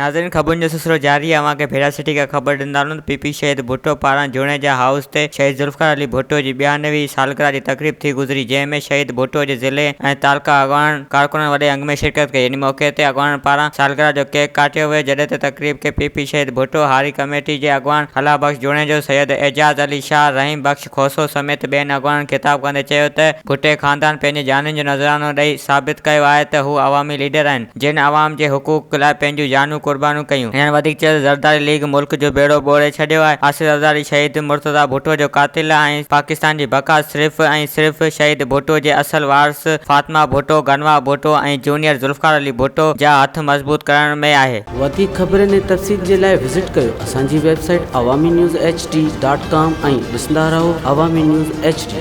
ناظرين خبرن جو سلسلو جاري آهي اوهان کي ڀيرا سٽي کان خبر ڏيندا هلون ته پي پي شهيد ڀٽو پاران جوڻيجا هائوس تي شهيد ذوالفقار علي ڀٽو جي ٻيانوي سالگرهه جي تقريب ٿي گذري جنهن ۾ شهيد ڀٽو جي ضلعي ۽ تعلقه اڳواڻن ڪارڪنن وڏي انگ ۾ شرڪت ڪئي ان موقعي تي اڳواڻن پاران سالگرهه جو ڪيڪ ڪاٽيو ويو جڏهن ته تقريب کي پي پي شهيد ڀٽو هاري ڪميٽي جي اڳواڻ الله بخش جوڻيجو سيد اعجاز علي شاهه رحيم بخش کوسو سميت ٻين اڳواڻن خطاب ڪندي چيو ته ڀٽي خاندان پنهنجي جانين جو نذرانو ڏئي ثابت ڪيو آهي ته هو عوامي ليڊر آهن جن عوام جي حقوق لاء پنهنجون جانيون قربانون ڪيون. هنن وڌيڪ چيو ته زرداري ليگ ملڪ جو ٻيڙو ٻوڙي ڇڏيو آهي، آصف زرداري شهيد مرتضيٰ ڀٽو جو قاتل آهي ۽ پاڪستان جي بقا صرف ۽ صرف شهيد ڀٽو جي اصل وارث فاطمه ڀٽو، غنويٰ ڀٽو ۽ جونيئر ذوالفقار علي ڀٽو جا هٿ مضبوط ڪرڻ ۾ آهي. وڌيڪ خبرن ۽ تفصيل جي لاء وزٽ ڪيو اسان جي website Awami news H D dot com ۽ ڏسندا رهو عوامي نيوز ايڇ ڊي.